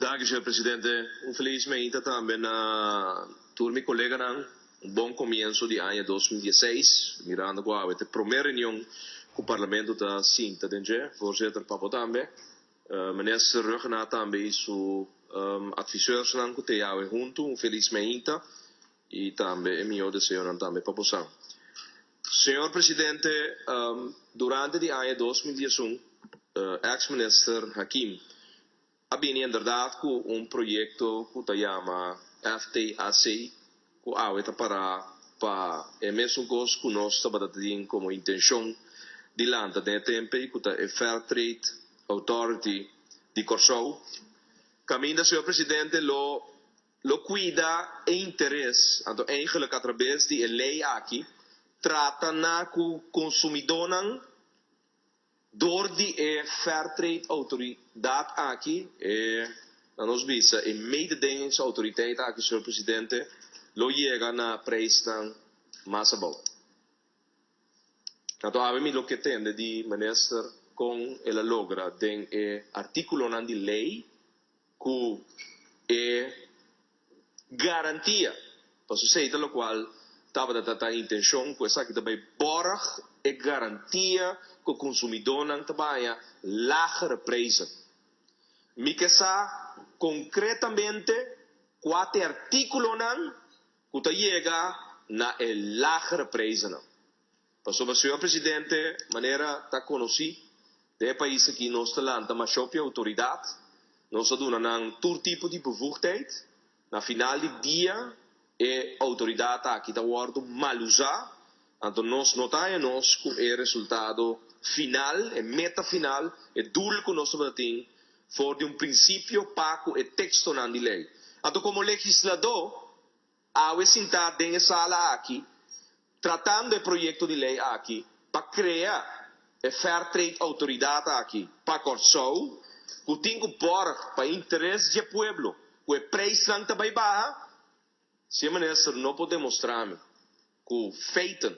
Danki, señor presidente. Un felis mainta tambe na tur mi koleganan. Un bon komienso di aña 2016, mirando ku awe ta e promé reunion ku Parlamento ta sinta den dje. Voorzitter, pa bo tambe. Minister Rhuggenaath tambe i su adviseursnan ku te awe huntu. Un felis mainta i tambe e mihó deseonan tambe pa bosan. Señor presidente, durante di aña 2011, ex minister Hakim a bini inderdaad ku un proyekto ku ta yama FTAC, ku awe ta pará pa e mesun kos ku nos tabata tin komo intenshon di lanta den e tempu ei, ku ta e Fair Trade Authority di Kòrsou. Kaminda, señor presidente, lo kuida e interes, anto eigenlijk atrabes di e lei aki trata na ku konsumidónan. Dor di e Fair Trade Autoridad aki, e, na nos bisa, e mededingingsautoriteit aki, señor Presidente, lo yega na prijsnan mas abou. Anto awe mi lo ke tende di Minister con el a logra den e articulonan di ley ku e garantia pasobra esei ta lokual tabata ta intenshon ku esaki ta bai bòrg e garantia ku konsumidónan ta baña lagere prijzen. Mi ke sa konkretamente kua ta e artíkulonan ku ta yega na e lagere prijzennan. Pasobra, señor presidente, manera ta konosí, den e pais aki nos ta lanta masha hopi outoridat, nos a duna nan tur tipo di bevoegdheid. Na final di dia e outoridat aki ta wòrdu mal usá, anto nos no ta haña nos ku e resultado final, e meta final, e doel ku nos tabata tin for di un prinsipio pa ku e tekstonan di lei. Anto komo legisladó, Awe sintá den e sala aki tratando e proyekto di lei aki pa krea e Fair Trade Outoridat aki pa Kòrsou ku tin ku bòrg pa interes dje pueblo ku e preisnan ta bai baha, si e minister no por demostrá mi ku feiten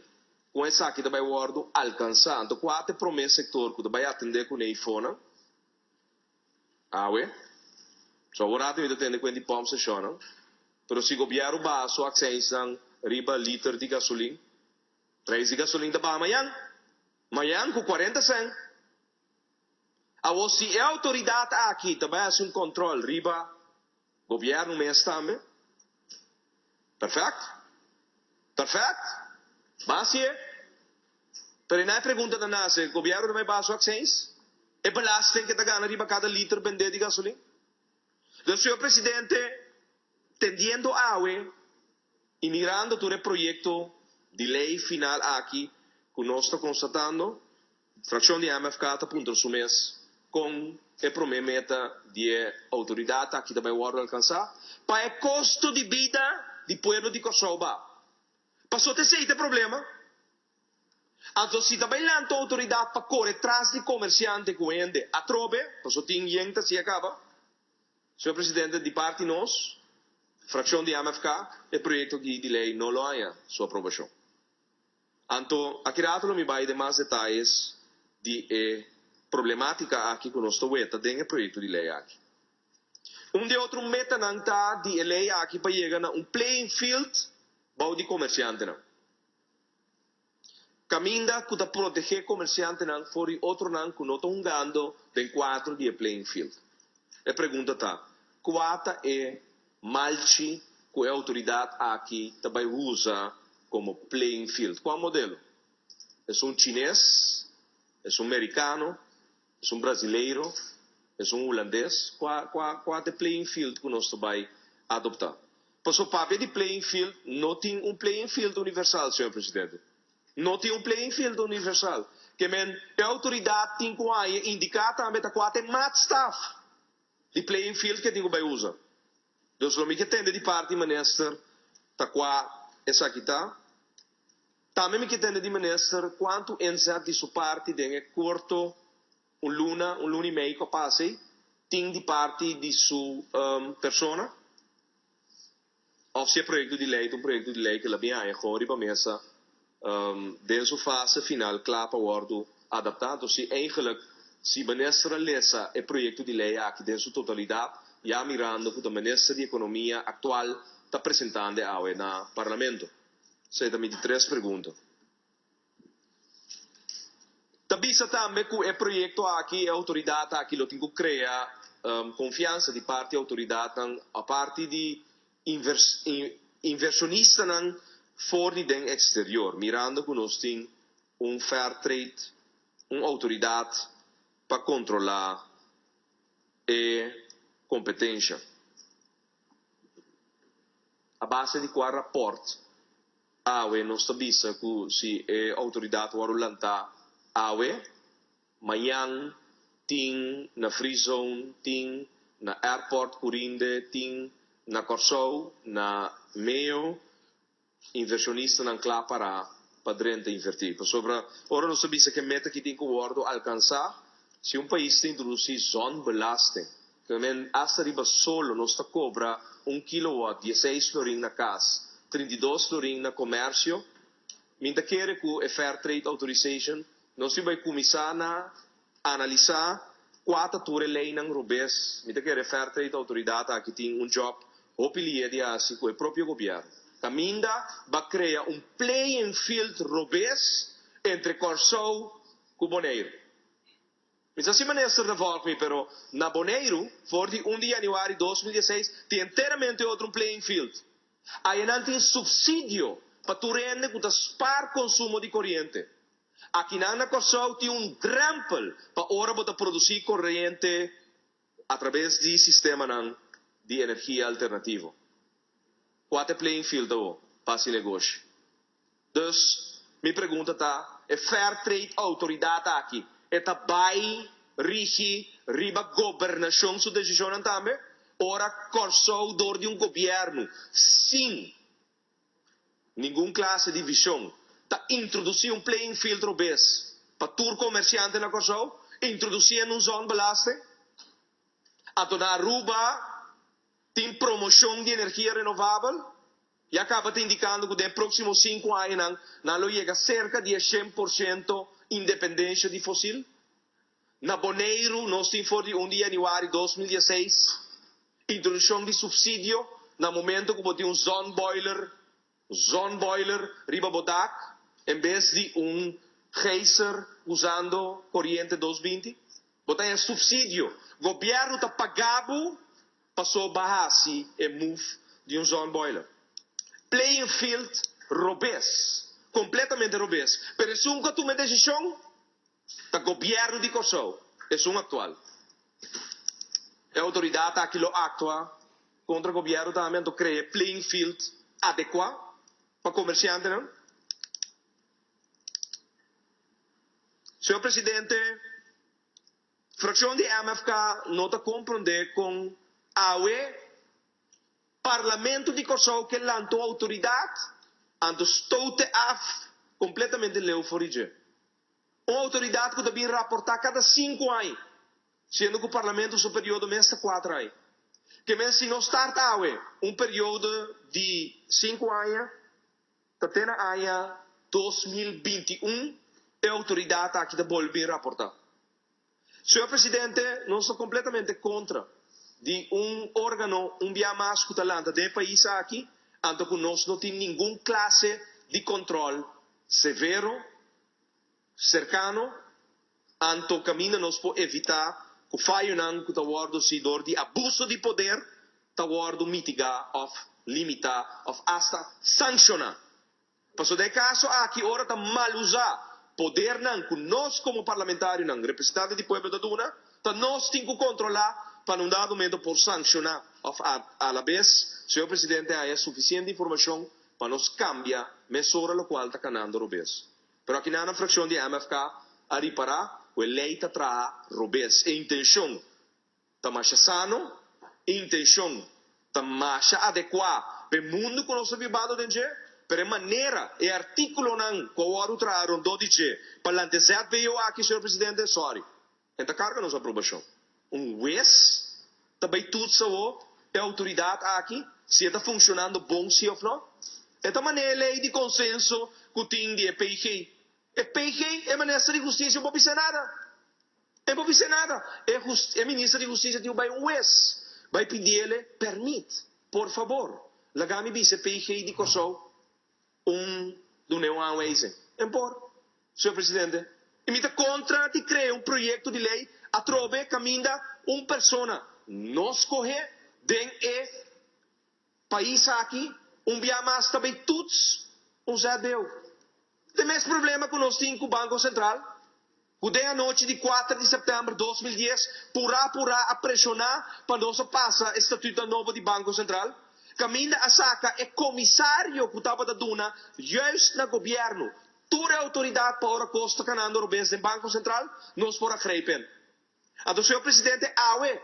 kon esaki ta bai wòrdu alkansá anto kua ta e promé sektor ku ta bai atendé kuné eifonan? Awe, so awor rato mi ta tende kuent di pòmpstashonnan, pero si gobièrnu baha su aksènsnan riba liter di gasolin, preis di gasolin ta baha mañan, mañan ku 40 sèn. Awor si e outoridat aki ta bai hasi un kòntròl riba Gobierno mes tambe. Perfect. Perfect. Ban hacié. Pero e na e pregunta ta nace, gobierno ta bay baha su accijns? E belasting ke ta gana riba cada liter bendé di gasolin? Dus señor Presidente, tendiendo awe y mirando tur e proyecto di ley final aki cu nos ta constatando, Frakshon di MFK ta puntra su mes kon e promé meta di e outoridat aki ta bai wòrdu alkansá pa e kosto di bida di pueblo di Kòrsou ba. Pasobra ta esei ta e problema. Anto si ta bai lanta un outoridat pa kore tras di komersiante ku hende atrobe, pasobra tin yen ta hasi a kaba. Señor Presidente, di parti nos, frakshon di MFK, e proyekto aki di lei no lo haña su aprobashon. Anto, aki rato lo mi bai den mas detayes di e problematica aki cu nos ta weta den e proyecto di ley aki. Un di e otro metanan ta di e ley aki pa yega na un playing field bou di comerciantenan. Caminda cu ta protege comerciantenan for di otronan cu no ta hungando den cuadro di e playing field. E pregunta ta, cua ta e malchi cu e autoridad aki ta bay usa como playing field? Cua modelo? Esun chines? Esun mericano? Esun brasileiro? Esun hulandes? Cua, cua, cua ta e playing field cu nos ta bay adopta? Pasobra papia di playing field, no tin un playing field universal, señor Presidente. No tin un playing field universal. Ke men, e autoridad tin cu haya indica tambe ta cua ta e maatstaf di playing field ke tin cu bay usa. Dus lo mi ke tende di parti minister ta kua esaki ta. Tambe mi ke tende di minister kuantu inzet di su parti den e korto un luna, un luna i mei ku a pasa ei, tin di parti di su persona. Òf si e proyekto di lei ta un proyekto di lei ku el a bin haña gewoon riba mesa den su fase final kla pa wòrdu adaptá. Anto si eigenlijk si minister a lesa e proyekto di lei aki den su totalidat. ya mirando ku ta minister di ekonomia aktual ta presentando awe na parlamento? Esei ta mi di tres pregunta. Ta bisa tambe ku e proyekto aki e outoridat aki lo tin ku krea konfiansa di parti outoridatnan aparti di invershonistanan for di den eksterior mirando ku nos tin un fair trade un outoridat pa kontrolá e kompetensha. A base di kua rapòrt awe nos ta bisa ku si e outoridat wòrdu lantá awe, mañan tin na Free Zone, tin na Airport Curinde, tin na Kòrsou, na Meo, invershonistanan kla pará pa drenta invertí. Pasobra ora nos ta bisa ku e meta aki tin ku wòrdu alkansá, si un pais ta introdusí zonbelasting, ke men asta riba solo nos ta kobra un kilowatt dieseis florin na kas, 32 florin na komersio, mi ta kere ku e Fair Trade Authorization nos tin bai kuminsá na analisá kua ta tur e leinan robes. Mi ta kere Fair Trade Outoridat aki tin un job hopi lié di hasi ku e propio gobièrnu. Kaminda ba krea un playing field robes entre Kòrsou ku Boneiru. Mi sa si minister ta vòlg mi, pero na Boneiru for di un di yanüari 2016 tin enteramente otro un playing field. Ayanan tin supsidio pa tur hende ku ta spar konsumo di koriente. Akinan na Kòrsou tin un drèmpel pa ora bo ta produsí koriente atrabes di sistemanan di energia alternativo. Kua ta e playing field awo pa hasi negoshi? Dus, mi pregunta ta, e Fair Trade Outoridat aki e ta bai rigi riba gobernashon su desishonnan tambe? Ora Kòrsou dor di un gobièrnu sin Ningun klase di vision ta introdusí un playing field robes pa tur komersiante na Kòrsou, introdusiendo un zonbelasting. Anto na Aruba tin promoshon di energia renovabel, ya kaba ta indikando ku den e próksimo sinku añanan nan lo yega serka di e 100% independensha di fosil. Na Boneiru nos tin for di un di yanüari 2016 introduccion di subsidio na momento cu bo tin un zonboiler, zonboiler, riba bo dak en bes di un geyser usando coriente 220. Bo ta haña subsidio. Gobierno ta paga bo paso bo a haci e move di un zonboiler. Playing field robes, completamente robes. Pero esun cu a tuma e decision Ta gobièrnu di Kòrsou, esun aktual. E outoridat aki lo aktua kontra gobièrnu tambe anto krea e playing field adekuá pa komersiantenan? Señor Presidente, frakshon di MFK no ta komprondé kon awe Parlamento di Kòrsou ke lanta un outoridat anto stote af kompletamente leu for di dje. Un outoridat ku ta bin raportá kada sinku aña, siendo ku Parlamento su periodo mes ta kuater aña. Ke men si nos start awe un periodo di sinku aña, ta te na aña 2021 e outoridat aki ta bolbe bin raportá. Señor Presidente, nos ta completamente contra di un organo un bia mas cu ta lanta den e pais aki, anto cu nos no tin ningun clase di control severo, cercano, anto caminda nos por evita cu fayonan cu ta wordo haci door di abuso di poder ta wordo mitiga of limita of hasta sanciona. Pasobra den e kaso aki ora ta malusá podernan ku nos komo parlamentarionan, representante di pueblo ta duna, ta nos tin ku kontrolá pa na un dado momento por sankshoná òf alabes señor presidente haña sufisiente informashon pa nos kambia mesora lokual ta kanando robes. Pero akinan na frakshon di MFK a ripará ku e lei ta traha robes. E intenshon ta masha sano, e intencion ta masha adecua pa e mundo cu nos ta bibando den dje, pero e manera, e articulonan cu a wordo traha rondó di dje pa lanta e ZVO aki, señor Presidente, sorry, en ta carga nos aprobacion. Un huez ta bay toetsa awo e autoridad aki si e ta funcionando bon si of no? E ta manera e ley di consenso cu tin di e PG. E PG, e Minister di Husticia, bo bisa nada. E por bisa nada. E e minister di hustisia tin ku bai un wes. Bai pidiele pèrmit, por fabor, laga mi bisa PG di Kòrsou un dun'é un aanwijzing. En por, señor presidente. I mi ta kontra di krea un proyekto di lei atrobe kaminda un persona no skohé den e pais aki un bia mas ta bay toets un ZBO. Ta e mes problema cu nos tin cu Banco Central, cu den anochi di kuater di september 2010 pura pura a presiona pa nos a pasa e statuutnan nobo di Banco Central, caminda a saca e comisario cu tabata duna juist na gobierno tur e autoridad pa ora cos ta canando robes den Banco Central, nos por a grepen. Anto señor presidente awe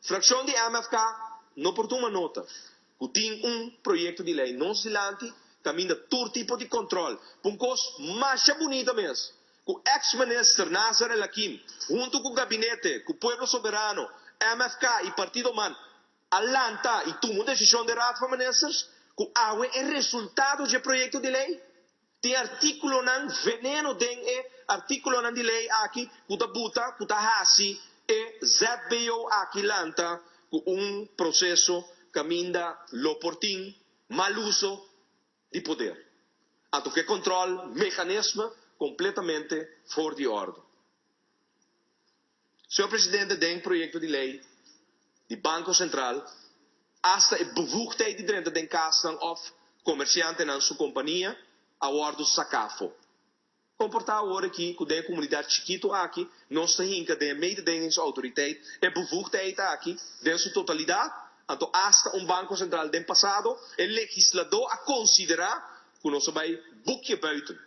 fraccion di MFK no por tuma nota cu tin un proyecto di ley nos dilanti caminda tur tipo di control pa un cos masha bunita mes cu ex minister Nazar El Hakim hunto cu gabinete cu Pueblo Soberano, MFK y Partido man a lanta y tuma un decision den Raad van Ministers cu awe e resultado dje proyecto di ley. Tin artíkulonan veneno den e artíkulonan di lei aki ku ta buta ku ta hasi e ZBO aki lanta ku un proseso kaminda lo por tin mal uso di poder. Anto ku e kòntròl meganisme kompletamente for di òrdu. Señor Presidente, den proyecto di ley di Banco Central, hasta e bevoegdheid di drenta den casnan of comerciantenan su compania a wordo saca afo. Comporta awor aki cu den e comunidad chikito aki nos ta hinca den e mededingingsautoriteit e bevoegdheid aki den su totalidad, anto hasta un Banco Central den pasado e legislador a considera cu nos a bay boekje buiten.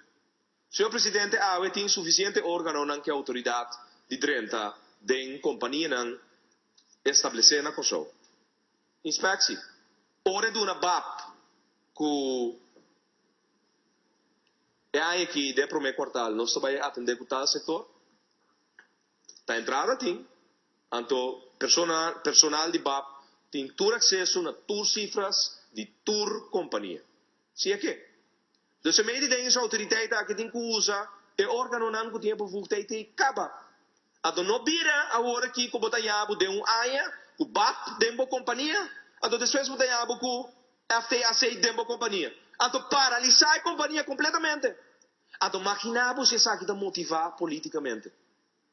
Señor Presidente, awe tin sufisiente órganonan ku e outoridat di drenta den kompanianan establesé na Kòrsou. Inspeksie, ora e duna bap ku e aña aki den e promé kuartal nos ta bai atendé ku tal sektor, ta entrada tin, anto persona personal di bap tin tur akseso na tur sifras di tur kompania. Si e ke. Dus e mededingingsautoriteit aki tin ku usa e organonan ku tin e bevoegdheid ei kaba. Anto no bira awor aki ku bo ta yabu den un aña ku bap den bo kompania, anto despues bo ta yabu ku FTAC den bo kompania. Anto paralisá e kompania kompletamente. Anto maginá bo si esaki ta motivá politikamente.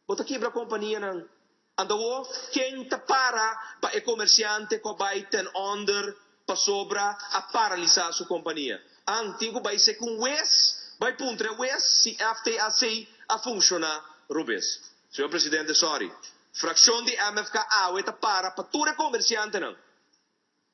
Bo ta kibra kompanianan. Anto awor ken ta para pa e komersiante ku a bai ten onder pasobra a paralisá su kompania? An tin ku bai sek un wes, bai puntra e wes si FTAC a funshoná robes. Señor Presidente, sorry. Frakshon di MFK awe ta para pa tur e komersiantenan.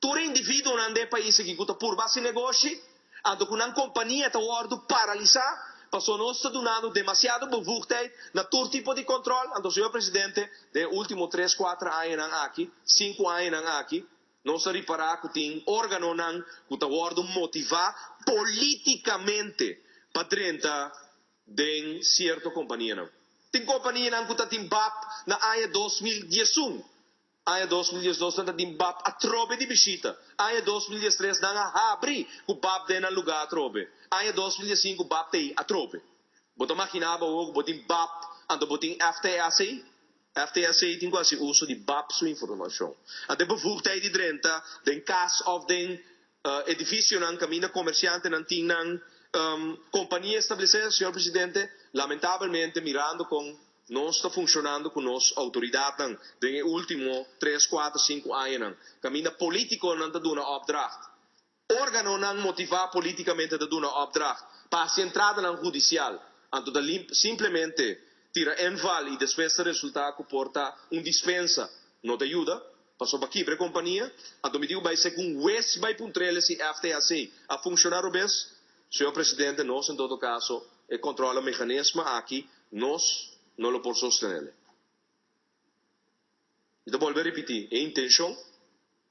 Tur e individuonan den e pais aki ku ta purba hasi negoshi, anto ku nan kompania ta wòrdu paralisá, pasobra nos ta dunando demasiado bevoegdheid na tur tipo di kòntròl. Anto, señor presidente, den e último tres, kuater añanan aki, sinku añanan aki, nos a ripará ku tin órganonan ku ta wòrdu motivá polítikamente pa drenta den sierto kompanianan. Tin kompanianan ku ta tin bap na aña 2011. Aña 2012 nan ta tin bap atrobe di bishita. Aña 2013 nan a habri ku bap den nan lugá atrobe. Aña 2015 bap ta ei atrobe. Bo ta maginá bo awor ku bo tin bap anto bo tin FTAC? FTAC tin ku hasi uso di bap su informashon. Anto e bevoegdheid di drenta den kas òf den edifisionan kaminda komersiantenan tin nan kompania establesé, señor presidente, lamentabelmente mirando kon nos ta funshonando ku nos outoridatnan den e último tres, kuater, sinku añanan, kaminda polítikonan ta duna opdracht, órganonan motivá polítikamente ta duna opdracht pa hasi entradanan hudisial, anto ta simplemente tira inval i despues ta resultá ku por ta un dispensa no ta yuda. Pasobra kibra e kompania, anto mi di ku bai segun wes bai puntr'el si FTAC a funshoná robes. Señor Presidente, nos en todo kaso e kontrole meganismo aki nos no lo por sostenele. Mi ta bolbe ripití, e intenshon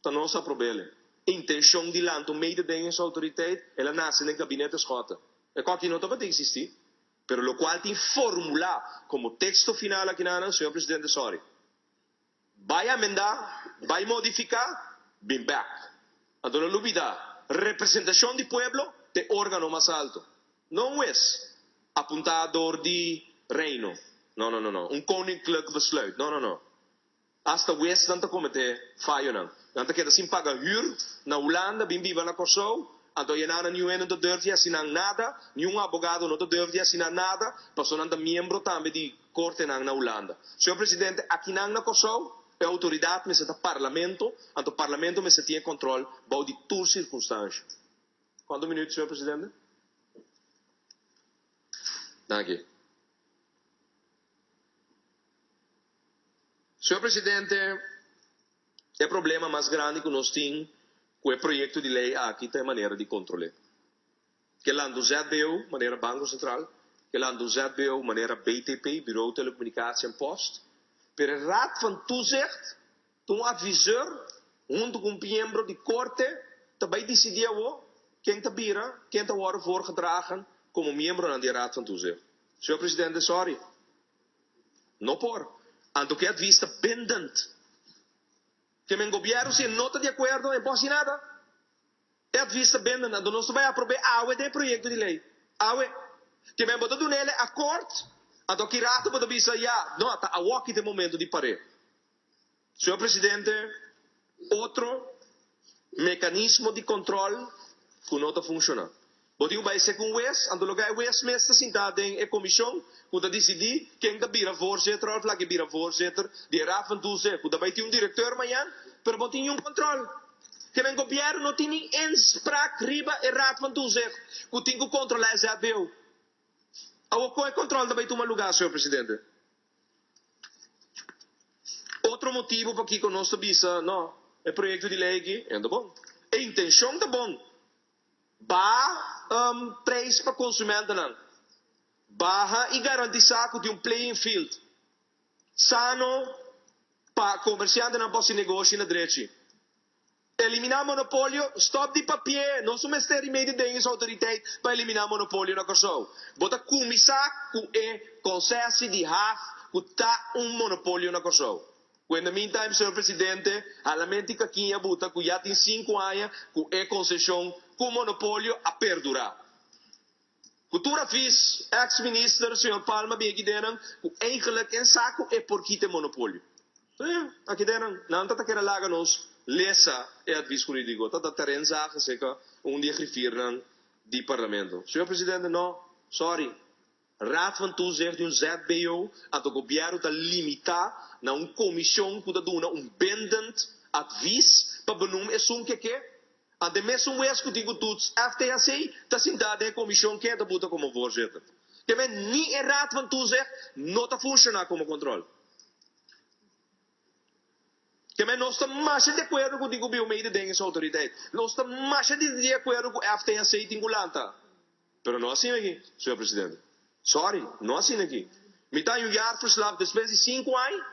ta nos aprob'ele. E intenshon di lanta un mededingingsautoriteit, el a nase den Gabinete Schotte. E kòki no tabata eksistí, pero lokual tin formulá komo teksto final akinanan, señor Presidente, sorry. Bai amendá, bai modifiká, bin bèk. Anto no lubidá, representashon di pueblo ta e órgano mas alto. No un wes, apuntá dor di Reino. No, no, no, no. Un koninklijk besluit. No, no, no. Asta wesnan ta kometé fayonan. Nan ta keda sin paga hür na Hulanda, bin biba na Kòrsou, anto ayenana niun hende no ta durf di hasi nan nada, niun abogado no ta durf di hasi nan nada, pasobra nan ta miembro tambe di kortenan na Hulanda. Señor Presidente, akinan na Kòrsou e outoridat mester ta Parlamento, anto Parlamento mester tin e kòntròl bou di tur sirkunstansha. Kuantu minüt, señor Presidente? Danki. Señor Presidente, e problema mas grandi ku nos tin ku e proyekto di lei aki ta e manera di kontrol'é. Ke lanta un ZBO, manera Banko Sentral, ke lanta un ZBO, manera BTP, Bureau Telecomunicatie en Post, pero e Raad van Toezicht ta un adviseur huntu ku un miembro di korte ta bai disidí awo ken ta bira, ken ta wòrdu voorgedragen komo miembronan di e Raad van Toezicht. Señor Presidente, sorry. No por. Anto ke advis ta bindend. Ke men gobièrnu si e no ta di akuerdo e por hasi nada. E advis ta bindend anto nos ta bai aprob'é awe den e proyekto di lei. Awe. Ke men bo ta dun'el e akort anto aki rato bo ta bisa ya no ta awoki ta e momento di par'é. Señor Presidente, otro mekanismo di kòntròl ku no ta funshoná. Bo tin ku bai sek un wes, anto loke e wes mes ta sintá den e komishon ku ta disidí ken ta bira voorzitter òf laga e bira voorzitter di e Raad van Toezicht, ku ta bai tin un direkteur mañan, pero bo tin niun kòntròl. Ke men gobièrnu no tin ni inspraak riba e Raad van Toezicht ku tin ku kontrolá e ZBO. Awor kon e kòntròl ta bai tuma lugá, señor Presidente? Otro motibu pakiko nos ta bisa no, e proyekto di lei aki e no ta bon. E intenshon ta bon. Baha preis pa konsumentonan. Baha i garantisá ku tin un playing field sano pa komersiantenan por hasi negoshi na drechi. Eliminá monopolio, stòp di papi'é, nos no mester di mededingingsautoriteit pa eliminá monopolio na Kòrsou. Bo ta kuminsá ku e konsesi di haf ku ta un monopolio na Kòrsou. Ku in the meantime, señor presidente, halamenti kakiña buta ku ya tin sinku aña ku e konseshon ku monopolio a perdurá. Ku tur avis, ex minister señor Palma bin aki den nan ku eigenlijk en sa ku e por kita e monopolio. Aki den nan, nan ta ta kere laga nos lesa e advis huridiko. Ta ta teren zagen seka un di e grifiernan di parlamento. Señor presidente, no, sorry. Raad van Toezicht di un ZBO anto gobierno ta limita na un comision cu ta duna un bindend advies pa benoem esun ke ke. Ante mesun wes cu tin cu toets FTAC ta sinta den e comision ke ta buta como voorzitter. Ke men ni e Raad van Toezicht no ta funciona como control. Ke men nos ta masha di acuerdo cu tin cu bin un mededingingsautoriteit. Nos ta masha di acuerdo cu FTAC tin cu lanta. Pero no asina aki, señor presidente. Sorry, no asina aki. Mi ta haña un jaarverslag despues di sinku aña.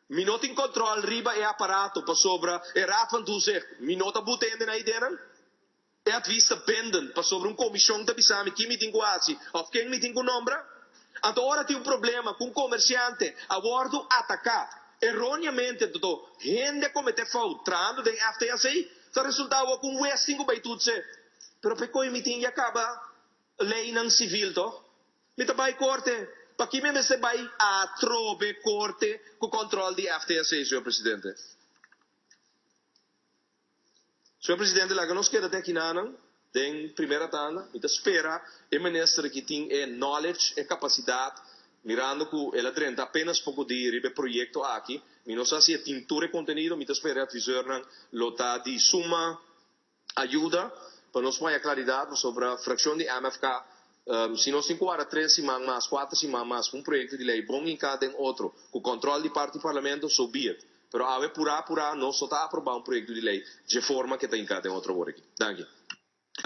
Mi no tin control riba e aparato pasobra e Raad van Toezicht mi no ta buta hende na ideanan. E advies ta bindend pasobra un comision ta bisa mi kin mi tin cu haci of ken mi tin cu nombra. Anto ora tin un problema cu un comerciante a wordo ataca erroneamente anto hende a comete fout trahando den FTAC ta resulta awor cu un huez tin cu bay toetsen. Pero p'e mi tin ya caba leynan civil toch? Mi ta bai corte. Paki mi mester bai atrobe corte cu control di FTAC, señor Presidente? Señor Presidente, laga nos keda te akinanan den primera tanda. Mi ta spera e minister aki tin e knowledge, e capacidad, mirando cu el a drenta apenas poco dia riba e proyecto aki. Mi no sa si e tin tur e contenido. Mi ta spera e adviseurnan lo ta di suma ayuda pa nos por haña klaridat pasobra frakshon di MFK si nos tin ku wara tres siman mas, kuater siman mas ku un proyekto di lei bon hinká den otro ku kòntròl di parti parlamento, so be it. Pero awe purá purá nos no ta aprobá un proyekto di lei dje forma ke ta hinká den otro awor aki. Danki.